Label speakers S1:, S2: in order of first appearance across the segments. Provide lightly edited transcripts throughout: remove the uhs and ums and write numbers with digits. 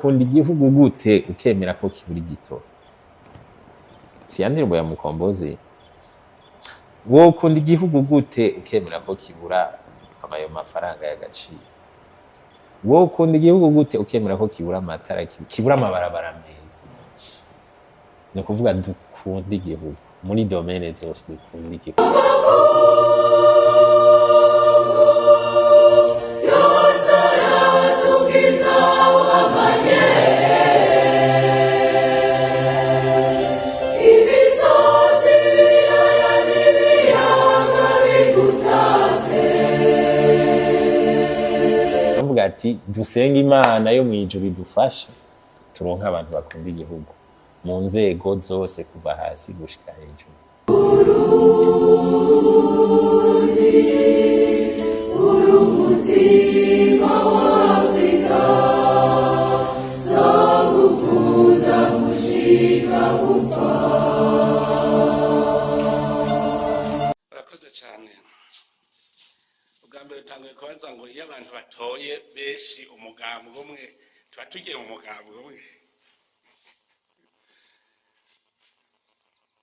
S1: Wokunda igihugu gute ukemera ko kibura igitoro? Si ya ndirimbo ya Mukombozi? Wokunda igihugu gute ukemera ko kibura ayo mafaranga y'agaciro? Wokunda igihugu gute ukemera ko kibura amatara, kibura amabarabara meza? Ni ukuvuga dukunda igihugu muri domaine zose, dukunda igihugu.
S2: Imisozi, ibiyaya n'ibiyaga bigutatse.
S1: Bavuga ati dusenge Imana yo mu ijuru idufashe turonke abantu bakunda igihugu mu nzego zose, kuva hasi gushika hejuru.
S2: Uri umutima wa Afurika, nzogukunda gushika gupfa.
S3: Urakoze cyane. Ubwa mbere utanguye kubaza ngo iyo abantu batoye benshi umugambwe umwe, tuba tugiye mu mugambwe umwe.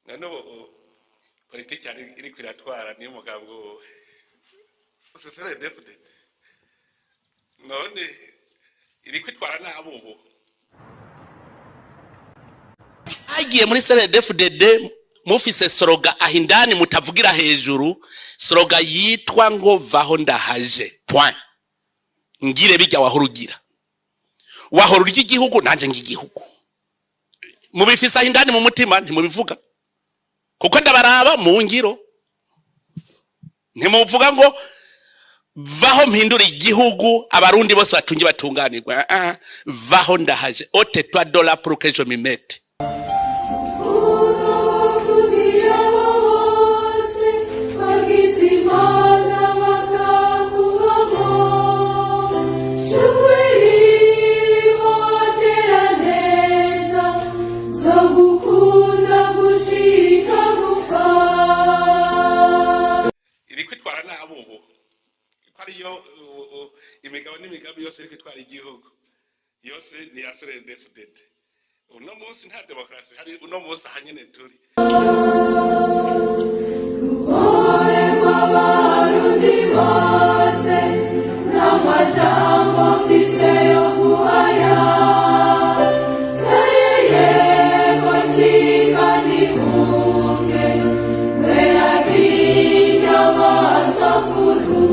S3: None ubu politiki yari iriko iratwara niyo umugambwe uwuhe? CNDD-FDD. None iriko itwara nabi ubu.
S4: Hagiye muri CNDD-FDD mufise slogan aho indani mutavugira hejuru, slogan yitwa ngo "Vaho ndahaje", point. Ngire bijya wahora ugira, wahora urya igihugu, nanje ngigihugu. Mubifise aho indani mu mutima, ntimubivuga kuko ndabaraba mu ngiro. Ntimuvuga ngo "Vaho mpindura igihugu, Abarundi bose batunge batunganirwa". Ah, ah. "Vaho ndahaje, ôte-toi de là pour que je m'y mette."
S2: Kugira abo bose bagize Imana bakakubamo, shurwe rimotera neza, nzogukunda gushika gupfa.
S3: Iriko itwara nabi ubu, ko ariyo imigabo n'imigambi yose iriko itwara igihugu yose ni ya CNDD-FDD. Uno munsi nta demokarasi hari, uno munsi aha nyene turi.
S2: Ruhore rw'Abarundi bose, n'amajambo mfise yo guhaya, kayeyeko cika nihunge weraginya amasakuru.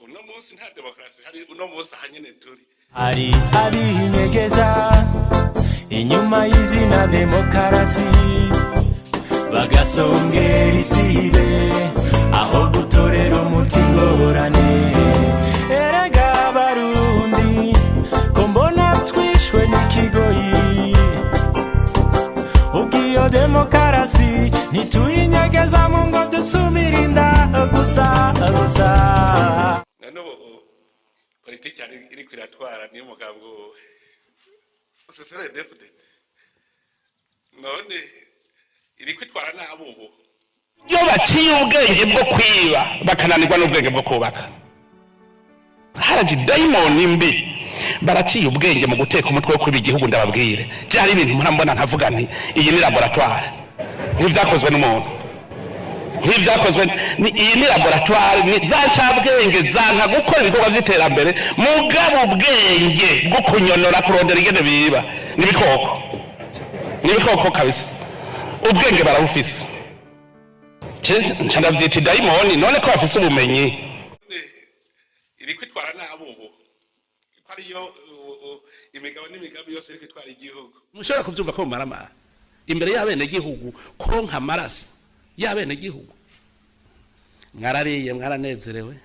S3: Uno munsi nta demokarasi hari, uno munsi aha nyene turi.
S5: Hari abinyegeza inyuma y'izina demokarasi, bagasongera isibe aho gutorera umuti ingorane. Erega Barundi, ko mbona twishwe n'ikigoyi, ubwo iyo demokarasi ntituyinyegeza mu ngo dusubire inda gusa gusa.
S3: None ubu politiki yari iriko iratwara niyo umugambwe uwuhe? CNDD-FDD. None iriko itwara nabi ubu.
S4: Iyo baciye ubwenge bwo kwiba, bakananirwa n'ubwenge bwo kubaka, haraje dayimoni mbi. Baraciye ubwenge mu guteka umutwe wo kwiba igihugu. Ndababwire, byari ibintu murambona nkavuga nti iyi ni laboratoire, nk'ibyakozwe n'umuntu, nk'ibyakozwe iyi ni laboratoire, ni za ncabwenge zanka gukora ibikorwa by'iterambere, mugabo ubwenge bwo kunyonora, kurondera ingene biba, n'ibikoko, n'ibikoko kabisa. Ubwenge barabufise. Nca ndavyita idayimoni. None ko bafise ubumenyi?
S3: Iriko itwara nabi ubu, ko ariyo imigabo n'imigambi yose iriko itwara igihugu.
S4: Mushobora kuvyumva ko mumaramara imbere y'abenegihugu, kuronka amaraso y'abenegihugu. Mwarariye, mwaranezerewe.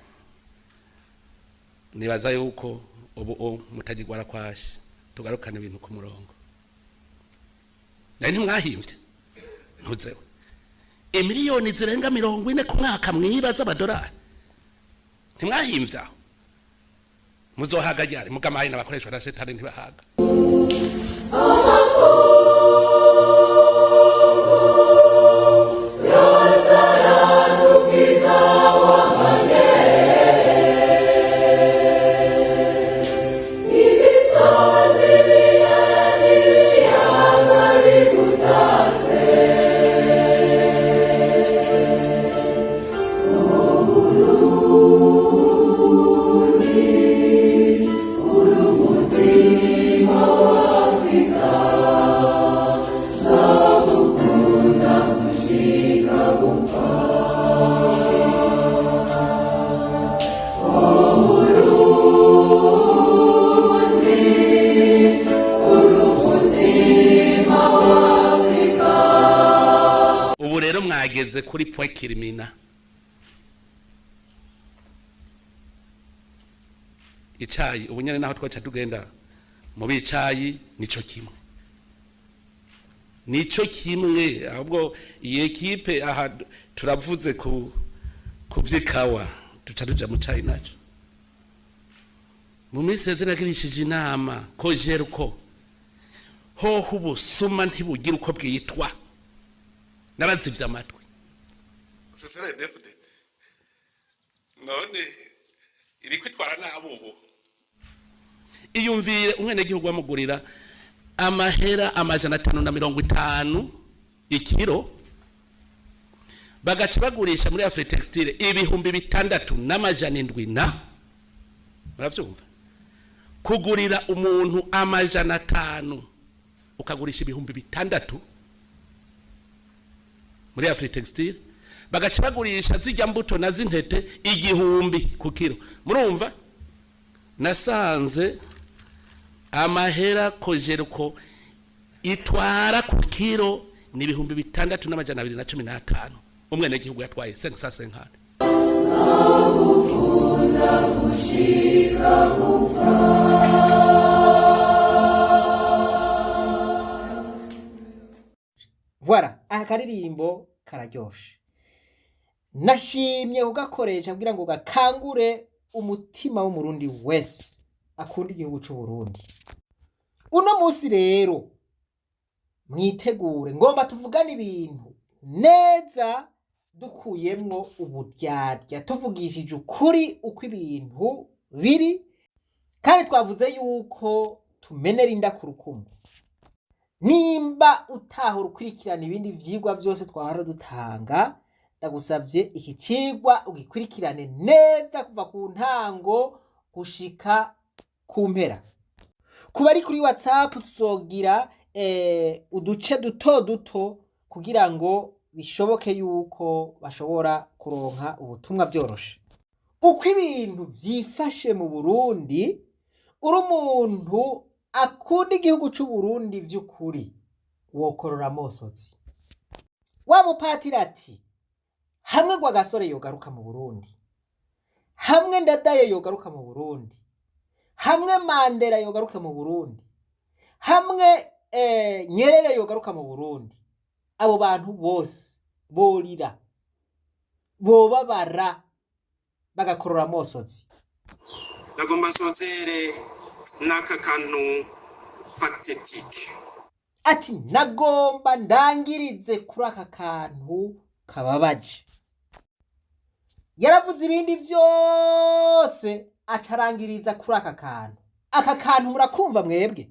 S4: Nibaza yuko ubu mutagirwara kwashe, tugarukana ibintu ku murongo. Nari ntimwahimvye ntuzewe imiliyoni zirenga 40 ku mwaka mwiba z'amadolari. Ntimwahimvye aho muzohaga ryari? Mugamaye n'abakoreshwa na shetani ntibahaga.
S2: Yose aratukiza wamanye.
S4: Tugeze kuri point culminant. Icayi ubu nyene naho twaca tugenda mu bicayi, nico kimwe, nico kimwe. Ahubwo iyi équipe aha turavuze ku vy'ikawa, duca tuja mu cayi naco. Mu minsi heze nagirishije inama ko jerko hoho ubusuma ntibugira uko bwitwa, narazivye amatwi.
S3: CNDD-FDD none iri kwitwara nabi ubu.
S4: Iyumvire umwenegihugu bamugurira amahera 550 ikiro, bagaca bagurisha muri Afritextile 6700 na muravyumva, kugurira umuntu 500 ukagurisha 6000 muri Afritextile, bagaca bagurisha zijya mbuto na zintete 1000 ku kiro. Murumva nasanze amahera Cogerco itwara ku kiro ni 6215. Umwenegihugu yatwaye 550.
S2: Gushika gupfa.
S6: Voilà, aka karirimbo kararyoshe. Nashimye kugakoresha kugira ngo gakangure umutima w'Umurundi wese akunda igihugu c'u Burundi. Uno munsi rero mwitegure, ngomba tuvugane ibintu neza, dukuyemwo uburyarya, tuvugishije ukuri uko ibintu biri, kandi twavuze yuko tumenera inda ku rukumu. Nimba utahora ukurikirana ibindi vyigwa vyose twahora dutanga, ndagusavye iki cigwa ugikurikirane neza kuva ku ntango gushika ku mpera. Kuba ari kuri WhatsApp tuzogira uduce duto duto kugira ngo bishoboke yuko bashobora kuronka ubutumwa vyoroshe. Uko ibintu vyifashe mu Burundi, uri umuntu akunda igihugu c'u Burundi vy'ukuri, wokorora amosozi. Wa mupatiri ati hamwe Rwagasore yogaruka mu Burundi, hamwe Ndadaye yogaruka mu Burundi, hamwe Mandela yogaruka mu Burundi, hamwe Nyerere yogaruka mu Burundi, abo bantu bose borira, bobabara, bagakorora amosozi.
S7: Nagomba nsozere n'aka kantu pathétique.
S6: Ati nagomba ndangirize kuri aka kantu kababaje. Yaravuze ibindi vyose, acarangiriza kuri aka kantu. Aka kantu murakumva mwebwe?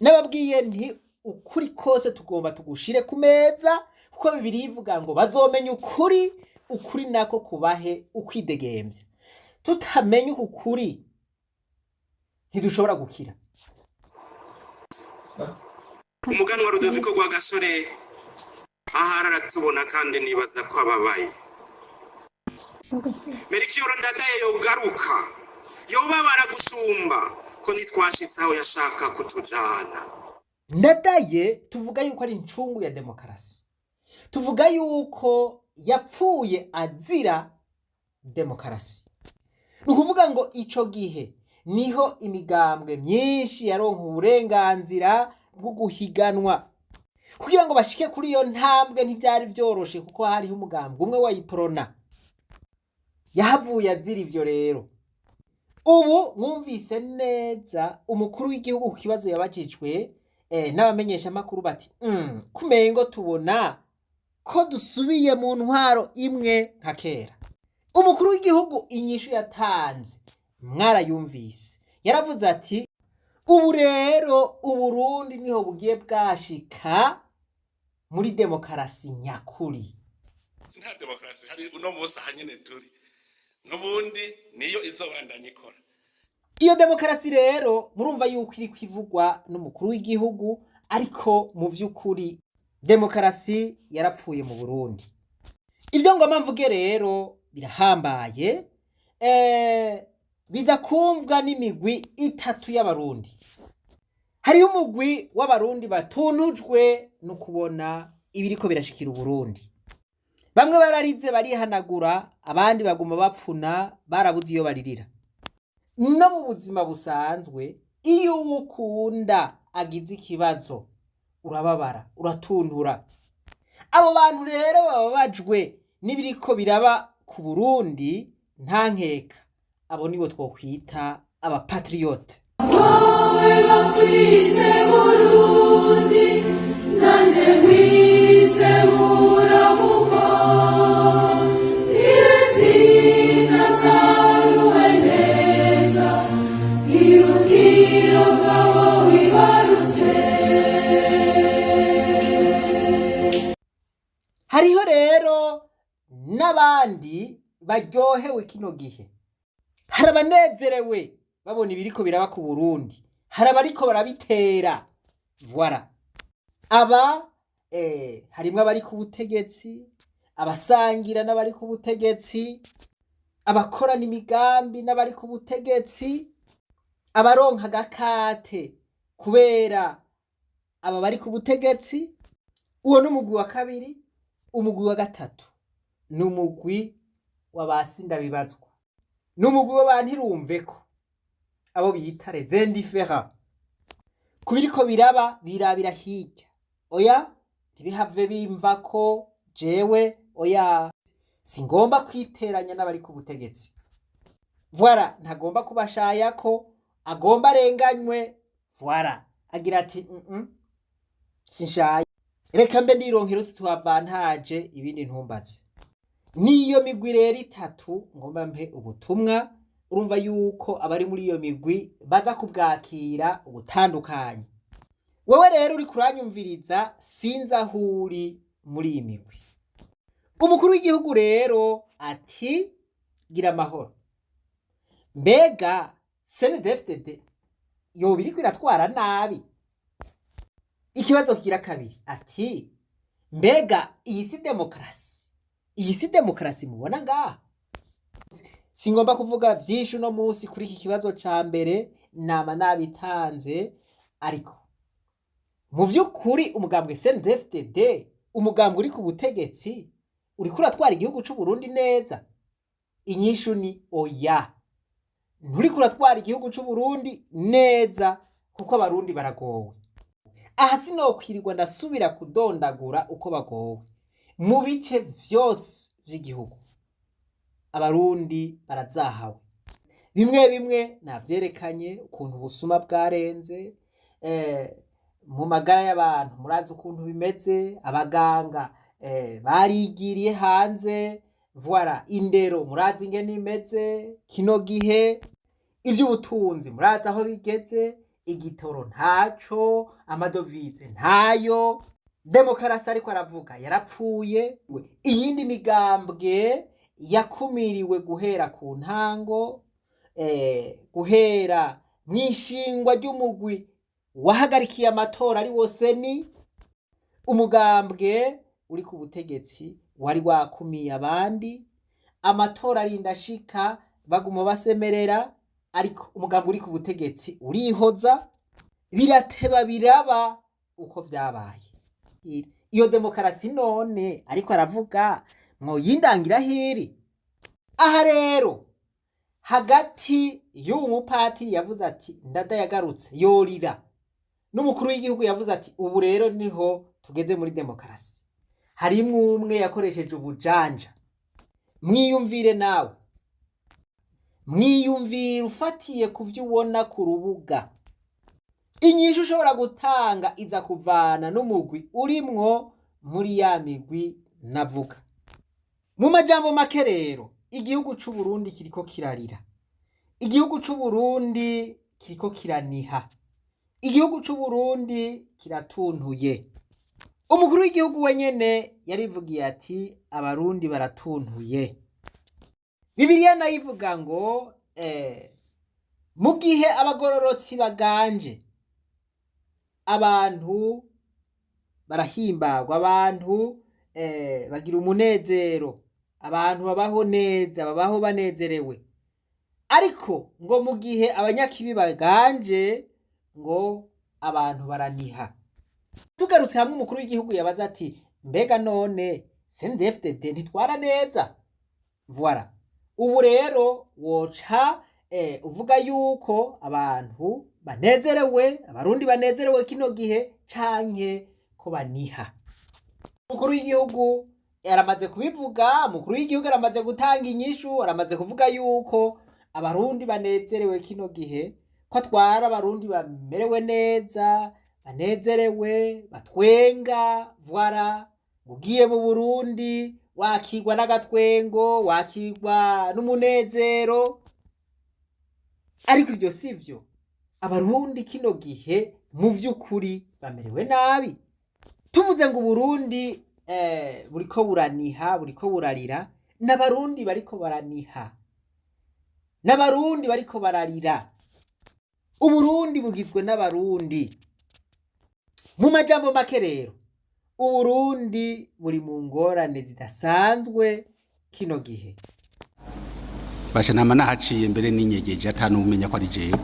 S6: Nababwiye nti ukuri kose tugomba tugushire ku meza, kuko Bibiliya ivuga ngo bazomenya ukuri, ukuri nako kubahe ukwidegembya. Tutamenye uku kuri ntidushobora gukira.
S7: Umuganwa Rudoviko Rwagasore ahari aratubona kandi nibaza ko ababaye. Melchior Ndadaye yogaruka yobabara gusumba ko ntitwashitse aho yashaka kutujana.
S6: Ndadaye tuvuga yuko ari incungu ya demokarasi, tuvuga yuko yapfuye azira demokarasi. Ni ukuvuga ngo ico gihe niho imigambwe myinshi yaronka uburenganzira bwo guhiganwa. Kugira ngo bashike kuri iyo ntambwe ntivyari vyoroshe, kuko hariho umugambwe umwe wa Iprona yahavuye azira ivyo. Rero ubu mwumvise neza umukuru w'igihugu ku kibazo yabajijwe n'abamenyeshamakuru bati kumengo tubona ko dusubiye mu ntwaro imwe nka kera. Umukuru w'igihugu inyishu yatanze mwarayumvise, yaravuze ati ubu rero Uburundi niho bugiye bwashika muri demokarasi nyakuri.
S3: Nta demokarasi hari uno munsi aha nyene turi, n'ubundi niyo izobandanya ikora.
S6: Iyo demokarasi rero murumva yuko iri kwivugwa n'umukuru w'igihugu, ariko mu vy'ukuri demokarasi yarapfuye mu Burundi. Ivyo ngoma mvuge rero birahambaye, biza kumvwa n'imigwi itatu y'Abarundi. Hariho umugwi w'Abarundi batuntujwe no kubona ibiriko birashikira Uburundi. Bamwe bararize barihanagura, abandi baguma bapfuna barabuze iyo baririra. No mu buzima busanzwe, iyo uwo ukunda agize ikibazo urababara, uratuntura. Abo bantu rero bababajwe n'ibiriko biraba ku Burundi, nta nkeka abo nibo twokwita abapatriote.
S2: Wowe bakwise Burundi, nanje nkwise buramuko. Kirezija saruwe neza, irukiro bwabo wibarutse.
S6: Hariho rero n'abandi baryohewe kino gihe. Hari abanezerewe babona ibiriko biraba ku Burundi, hari abariko barabitera. Voilà. Aba harimwo abari ku butegetsi, abasangira n'abari ku butegetsi, abakorana imigambi n'abari ku butegetsi, abaronka agakate kubera aba bari ku butegetsi. Uwo ni umugwi wa kabiri. Umugwi wa gatatu ni umugwi w'abasindabibazwa, ni umugwi w'abantirumveko, abo bita les indifférents. Ku biriko biraba birabira hirya, oya ntibihave bimva ko jewe, oya singomba kwiteranya n'abari ku butegetsi. Voilà, ntagomba kubashayako, agomba arenganywe. Voilà, agira ati sinshaye, reka mbe ndironkera utu avantage, ibindi ntumbaze. Niyo migwi rero itatu ngomba mpe ubutumwa. Urumva yuko abari muri iyo migwi baza kubwakira ubutandukanye. Wewe rero uri kuranyumviriza, sinzi aho uri muri iyi migwi. Umukuru w'igihugu rero ati gira amahoro. Mbega CNDD-FDD yoba iriko iratwara nabi? Ikibazo kigira kabiri ati mbega iyi si demokarasi? Iyi si demokarasi mubona ngaha? Singomba kuvuga vyinshi uno munsi kuri iki kibazo ca mbere, nama nabitanze. Ariko mu vy'ukuri umugambwe CNDD-FDD, umugambwe uri ku butegetsi, uriko uratwara igihugu c'u Burundi neza? Inyishu ni oya, nturiko uratwara igihugu c'u Burundi neza, kuko abarundi baragowe. Aha sinokwirirwa ndasubira kudondagura uko bagowe mu bice vyose vy'igihugu. Abarundi barazahawe. Bimwe bimwe navyerekanye, ukuntu ubusuma bwarenze mu magara y'abantu, murazi ukuntu bimeze, abaganga barigiriye hanze. Voilà, indero murazi ingene imeze kino gihe, ivy'ubutunzi murazi aho bigeze, igitoro ntaco, amadovize ntayo, demokarasi ariko aravuga yarapfuye, iyindi migambwe yakumiriwe guhera ku ntango, guhera mw'ishingwa ry'umugwi wahagarikiye amatora ari wo CENI. Umugambwe uri ku butegetsi wari wakumiye abandi, amatora arinda ashika baguma basemerera, ariko umugambwe uri ku butegetsi urihoza, birateba biraba uko vyabaye. Iyo demokarasi none ariko aravuga mwoyindangira hiri aha rero? Hagati y'uwo mupatiri yavuze ati ndada yagarutse yorira, n'umukuru w'igihugu yavuze ati ubu rero niho tugeze muri demokarasi, harimwo umwe yakoresheje ubujanja. Mwiyumvire nawe, mwiyumvire ufatiye ku vyo ubona ku rubuga. Inyishu ushobora gutanga iza kuvana n'umugwi urimwo muri ya migwi navuga. Mu majambo make rero, igihugu c'u Burundi kiriko kirarira, igihugu c'u Burundi kiriko kiraniha, igihugu c'u Burundi kiratuntuye. Umukuru w'igihugu wenyene yarivugiye ati abarundi baratuntuye. Bibiliya nayo ivuga ngo mu gihe abagororotsi baganje, abantu barahimbagwa, abantu bagira umunezero, abantu babaho neza, babaho banezerewe. Ariko ngo mu gihe abanyakibi baganje, ngo abantu baraniha. Tugarutse hamwe umukuru w'igihugu yabaza ati mbega none CNDD-FDD ntitwara neza. Voilà. Ubu rero woca uvuga yuko abantu banezerewe, abarundi banezerewe kino gihe, canke ko baniha? Umukuru w'igihugu yaramaze kubivuga, umukuru w'igihugu aramaze gutanga inyishu, aramaze kuvuga yuko abarundi banezerewe kino gihe, ko atwara abarundi bamerewe neza, banezerewe, batwenga. Voilà, ugiye mu Burundi wakirwa n'agatwengo, wakirwa n'umunezero. Ariko ivyo sivyo, abarundi kino gihe mu vy'ukuri bamerewe nabi. Tuvuze ngo Uburundi buriko buraniha, buriko burarira, n'abarundi bariko baraniha, n'abarundi bariko bararira. Uburundi bugizwe n'abarundi. Mu majambo make rero, Uburundi buri mu ngorane zidasanzwe kino gihe.
S8: Basha nama nahaciye mbere n'inyegeje atanu umenya ko ari jewe.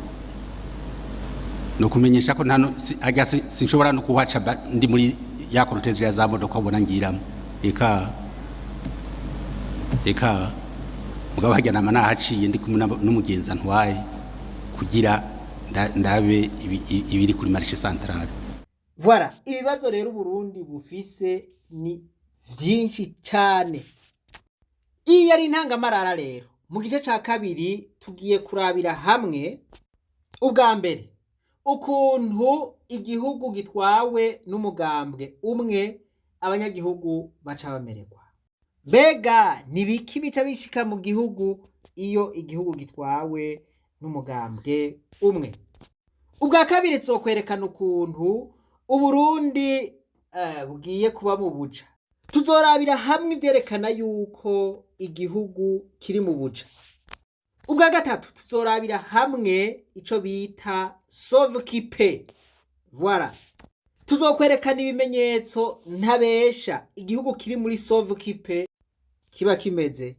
S8: No kumenyesha ko ntano ajya sinshobora no kuhaca ndi muri ya cortège ya za modoka ubona ngiramo. Eka eka, mugabo hajya nama nahaciye ndi kumwe n'umugenzi antwaye kugira ndabe ibiri kuri marché central.
S6: Voilà, ibibazo rero Uburundi bufise ni vyinshi cane. Iyi ari intangamarara. Rero mu gice ca kabiri tugiye kurabira hamwe, ubwa mbere, ukuntu igihugu gitwawe n'umugambwe umwe abanyagihugu baca bamererwa. Mbega ni biki bica bishika mu gihugu iyo igihugu gitwawe n'umugambwe umwe? Ubwa kabiri, tuzokwerekana ukuntu Uburundi bugiye kuba mu buja. Tuzorabira hamwe ivyerekana yuko igihugu kiri mu buja. Ubwa gatatu, tuzorabira hamwe ico bita sauve-qui-peut. Voilà, tuzokwerekana ibimenyetso ntabesha igihugu kiri muri sauve-qui-peut kiba kimeze.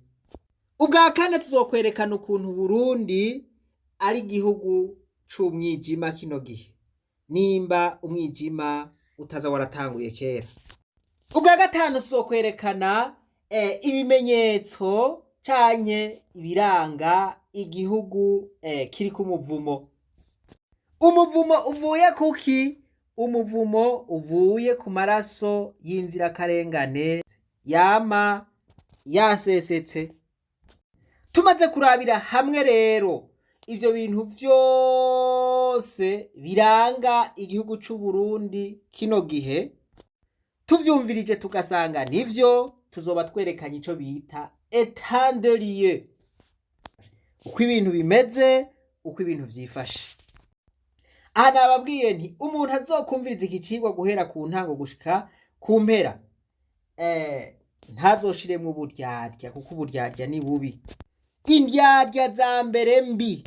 S6: Ubwa kane, tuzokwerekana ukuntu Burundi ari igihugu c'umwijima kino gihe, nimba umwijima utaza waratanguye kera. Ubwa gatanu, tuzokwerekana ibimenyetso canke ibiranga igihugu kiriko umuvumo. Umuvumo uvuye kuki? Umuvumo uvuye ku maraso y'inzirakarengane yama yasesetse. Tumaze kurabira hamwe rero ivyo bintu vyose biranga igihugu c'u Burundi kino gihe, tuvyumvirije tugasanga nivyo, tuzoba twerekanye ico bita état de lieu, uko ibintu bimeze, uko ibintu vyifashe. Aha nababwiye nti umuntu azokumviriza iki cigwa guhera ku ntango gushika ku mpera, ntazoshiremwo uburyarya, kuko uburyarya ni bubi. Indyarya za mbere mbi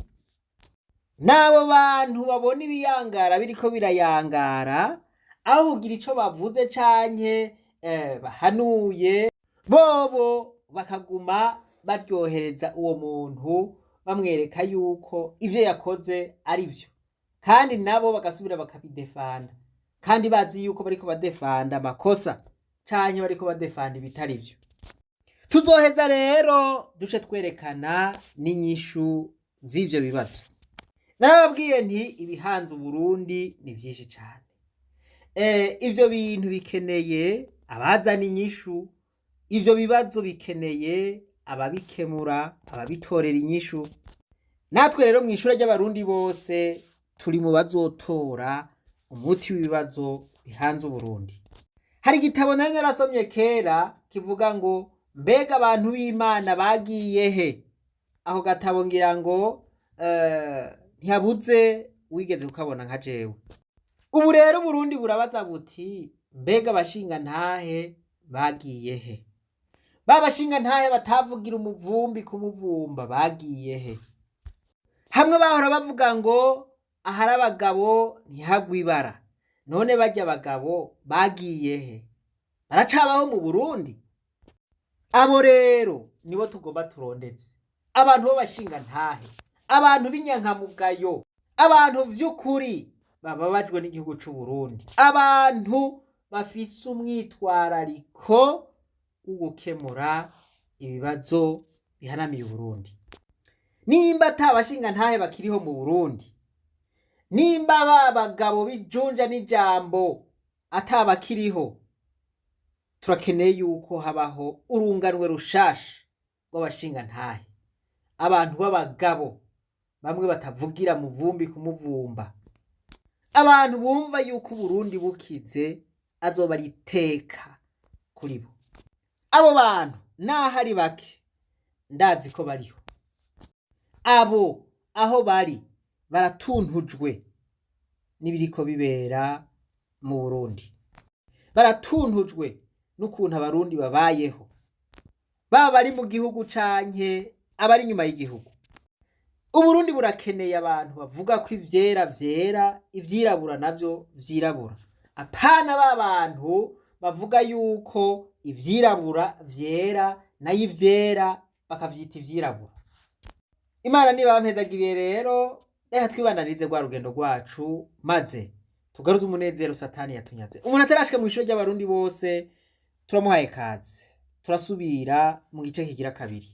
S6: n'abo bantu babona ibiyangara biriko birayangara, aho kugira ico bavuze canke bahanuye, bobo bakaguma baryohereza uwo muntu, bamwereka yuko ivyo yakoze ari vyo, kandi nabo bagasubira bakabidefanda, kandi bazi yuko bariko badefanda amakosa canke bariko badefanda ibitari vyo. Tuzoheza rero duce twerekana n'inyishu z'ivyo bibazo. Narababwiye nti ibihanze Uburundi ni vyinshi cane. Ivyo bintu bikeneye abazana inyishu, ivyo bibazo bikeneye ababikemura, ababitorera inyishu. Natwe rero mw'ishure ry'abarundi bose turi mu bazotora umuti w'ibibazo bihanze Uburundi. Hari igitabo nari narasomye kera kivuga ngo mbega abantu b'Imana bagiye he? Aho gatabo ngira ngo ntihabuze wigeze kukabona nka jewe. Ubu rero Uburundi burabaza buti mbega abashinga ntahe bagiye he? Ba bashinga ntahe batavugira umuvumbi kumuvumba bagiye he? Hamwe bahora bavuga ngo ahari abagabo ntihagwe ibara, none barya abagabo bagiye he? Baracabaho mu Burundi? Abo rero nibo tugomba turondetse, abantu b'abashinga ntahe, abantu b'inyankamugayo, abantu vy'ukuri bababajwe n'igihugu c'u Burundi, abantu bafise umwitwarariko. wo gukemura ibibazo bihanamiye Uburundi. Nimba ata bashingantahe bakiriho mu Burundi, nimba ba bagabo b'ijunja n'ijambo ata bakiriho, turakeneye yuko habaho urunganwe rushasha rw'abashingantahe, abantu b'abagabo bamwe batavugira mu vumbi kumuvumba, abantu bumva yuko Uburundi bukize azoba ari iteka kuri bo. Abo bantu naho ari bake ndazi ko bariho. Abo aho bari baratuntujwe n'ibiriko bibera mu Burundi, baratuntujwe n'ukuntu abarundi babayeho, baba bari mu gihugu canke abari inyuma y'igihugu. Uburundi burakeneye abantu bavuga ko ivyera vyera, ivyirabura navyo vyirabura, apana ba bantu bavuga yuko ivyirabura vyera nayo ivyera bakavyita ivyirabura. Imana nibampezagiriye rero, reka twibandanirize rwa rugendo rwacu maze tugaruze umunezero Satani yatunyaze. Umuntu atarashika mw'ishure ry'abarundi bose turamuhaye kaze, turasubira mu gice kigira kabiri.